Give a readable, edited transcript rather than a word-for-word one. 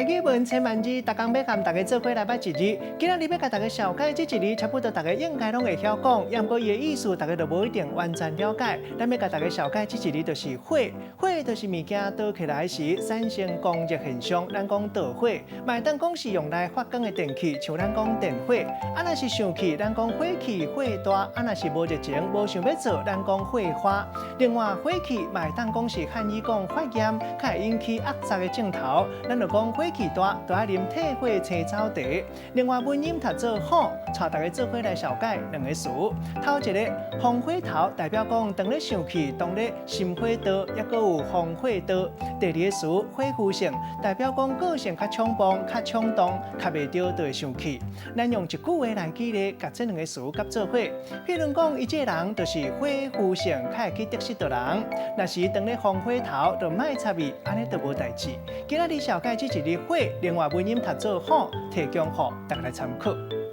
台語文千萬字，逐工欲佮大家做伙來捌一字。今仔日欲共大家紹介這一字，差不多大家應該攏會曉講，毋過伊的意思，大家都無一定完全了解。咱欲共大家紹介這一字，就是「火」。火就是物件燒起來時產生光熱現象，咱講著火。嘛會當講是用來發光的電器，像咱講電火。啊，若是生氣，咱講火氣火大；啊，若是無熱情、無想欲做，咱講火花。另外，火氣嘛會當講是漢語講發炎，較會引起惡習的症頭。咱就講火氣大，就愛啉退火青草茶。另外，文音讀做火，帶大家做伙來紹介兩个詞。頭一个風火頭，代表講當咧生氣，當咧心火大，抑閣有風火刀。第二个詞火夫性，代表講個性較衝動、較衝動、較袂著就會生氣。咱用一句話來舉例，共這兩个詞佮做伙。譬如講，伊這个人就是火夫性，較會去得失著人。若是當咧風火頭，就莫插伊，按呢就無代誌。今仔日紹介這一字火，另外文音讀做火，提供予大家來參考。